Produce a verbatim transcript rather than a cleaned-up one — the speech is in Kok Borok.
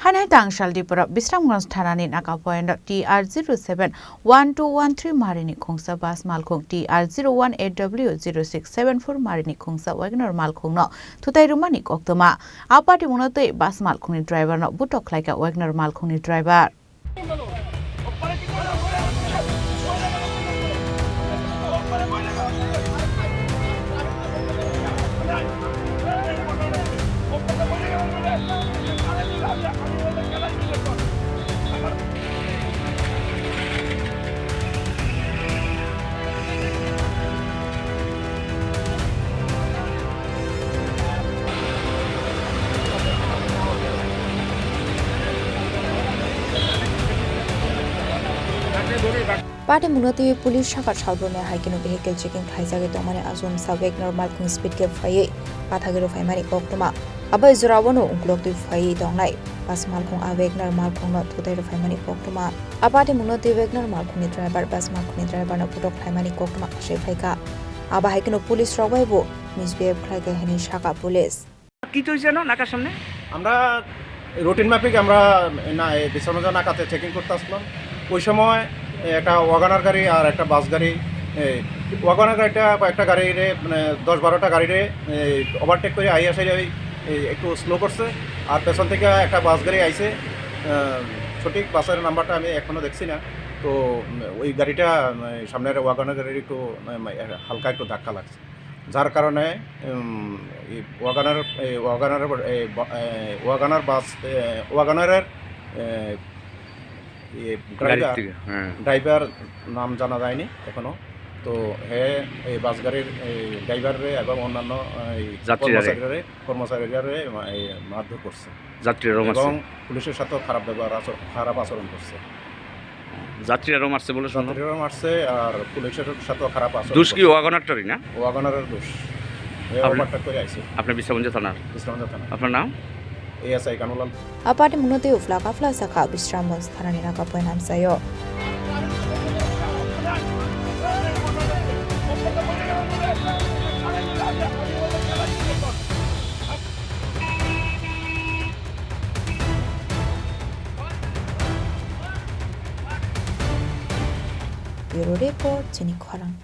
Anai tangsal Dipura Bisramganj thanani naka point T R zero seven one two one three marini khungsa bus malkhung T R zero one A W zero six seven four marini khungsa Wagoner malkhungno thutai rwmani koktwma. A patimungno twi bus malkhungni driver no butok khlaikha Wagoner malkhungni driver. Patimungno twiwi police saka salbrumni hai kheno vehicle checking khlaijagwi tongmani achomsa Wagoner malkhung speed gap phaiwi pathagwi rwphaimani koktwma. Abai jorao no ungkulok twi phaiwi tongnai bus malkhung a Wagoner malkhungno thutai rwphaimani koktwma. A patimungno twi Wagoner malkhungni driver bus malkhungni driver no putok khlaimani koktwma kasui phaikha. Abo hai kheno police rok bai bo misbehave khlaikha hinwi saka police. কি হয়েছে জানো নাকার সামনে? আমরা রুটিন মাফিক আমরা না, এই বিশ্রামগঞ্জ নাকাতে চেকিং করতে আসলাম। ওই সময় একটা ওয়াগনার গাড়ি আর একটা বাস গাড়ি, এই ওয়াগনার গাড়িটা কয়েকটা গাড়িরে, মানে, দশ বারোটা গাড়িরে, এই, ওভারটেক করে আইয়া সেই ওই, এই, একটু স্লো করছে। আর পেছন থেকে একটা বাস গাড়ি আইছে, আহ, সঠিক বাসের নাম্বারটা আমি এখনো দেখছি না। তো, উম, ওই গাড়িটা, উম, সামনের ওয়াগনার গাড়ির একটু, উম, হালকা একটু ধাক্কা লাগছে। যার কারণে, উম, এই ওয়াগনার, এই ওয়াগনার, এই বা-, এই ওয়াগনার বাস, এ, ওয়াগনারের, এ, ইয়ে, গাড়ির ড্রাইভার, থেকে, হ্যাঁ। ড্রাইভার নাম জানা যায়নি এখনো। তো হে এই বাস গাড়ির এই ড্রাইভাররে এবং অন্যান্য এই যাত্রীরারে। কর্মচারীরারে, কর্মচারীরারে মা-, এই মারধর করছে। যাত্রীরাও মারছে। এবং পুলিশের সাথেও খারাপ ব্যবহার, আচর-, খারাপ আচরণ করছে। যাত্রীরাও মারছে বলে শুনলাম। যাত্রীরাও মারছে আর পুলিশের সাথেও খারাপ আচরণ দোষ কি করছে। ওয়াগনারটারই না? ওয়াগনারের দোষ। এ আপনি, ওভারটেক করে আইছে। আপনি বিশ্রামগঞ্জ থানার? বিশ্রামগঞ্জ থানা। আপনার নাম? এএসআই কানুলাল। A patimungno twi ufla kafla sakha Bisramganj thanani naka point amchaio. Bureau Report, Chini Khorang.